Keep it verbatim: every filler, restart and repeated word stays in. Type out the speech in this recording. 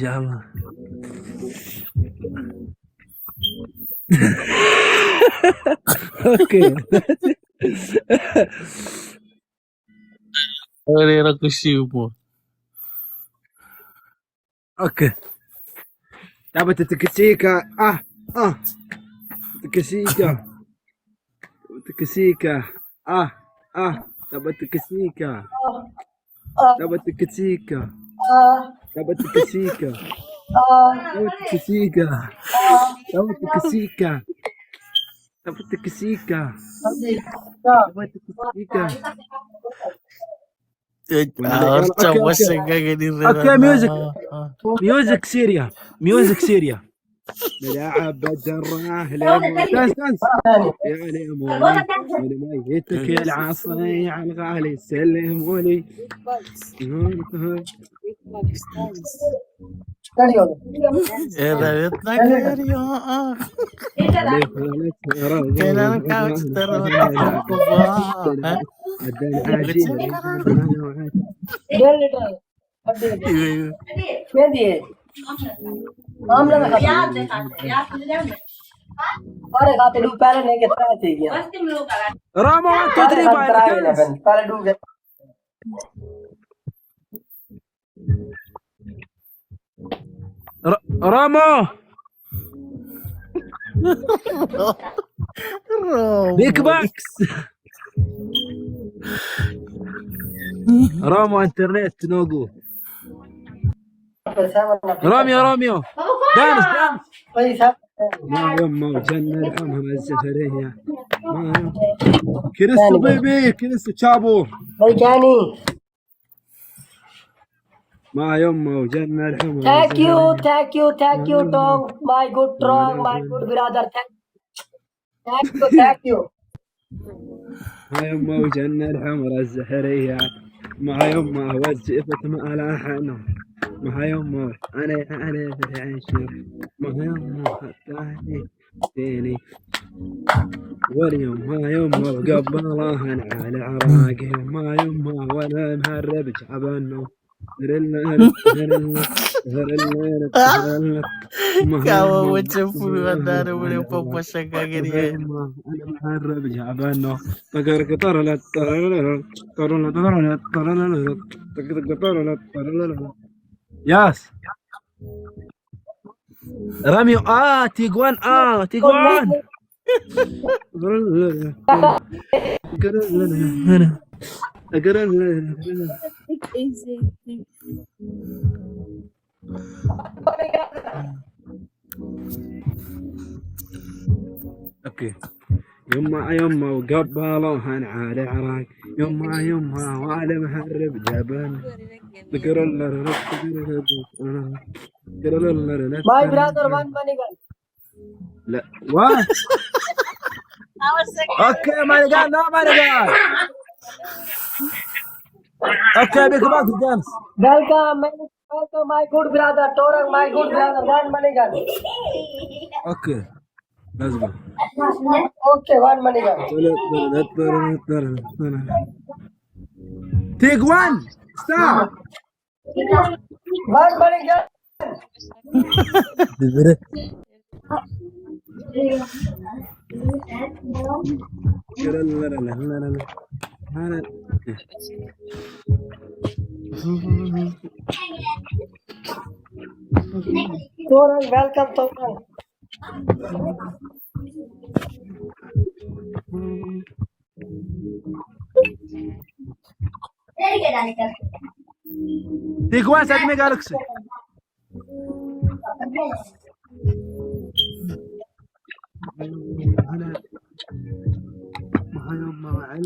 Jama. Okay. Ore ra kusiupo. Okay. Taba tetekesika. Ah, ah. Tetekesika. Tetekesika. Ah, ah. Taba tetekesika. Taba tetekesika. Taba tetekesika. Taba tetekesika. Taba tetekesika. Taba tetekesika. Taba tetekesika. Okay, okay. Okay, music. Music Syria. Music Syria. ملعب الدراع ليمون. Dance, dance. يا ليموني، ولميتك يا العصي على الغالي سلمولي. Era vetna kerio. Kena kauch tero. Ramo, one, two, three, five. Ra-, Ramo. Ramo. Big bucks. Ramo, internet no good. Romeo, Romeo. Dance, dance. ما يما وجنة الحمر الزهرية. ما يما. كريستو بيبي، كريستو تشابو. ما يما وجنة الحمر الزهرية. Thank you, thank you, thank you, Tong, my good Tong, my good brother. Thank you, thank you. ما يما وجنة الحمر الزهرية. ما يما وزفت ما لا حنو. ما يما أنا، أنا في العشير. ما يما حتى تاني. وريم ما يما وقبل راهن على عراقي. ما يما ولا مهرب جعبنو. Kawa weche fulu anare wene popo saka genie. Yes. Romeo, ah, Tiguan, ah, Tiguan. Okay. يما يما وقبلوهن على عراق. يما يما وعلى مهرب جبل. My brother, one money gun. لا. What? Okay, money gun, no money gun. Okay, big bucks, dance. Welcome, welcome, my good brother, Torang, my good brother, one money gun. Okay, let's go. Okay, one money gun. Take one, stop. One money gun. Torang, welcome, Torang. Tiguan, send me galaxy.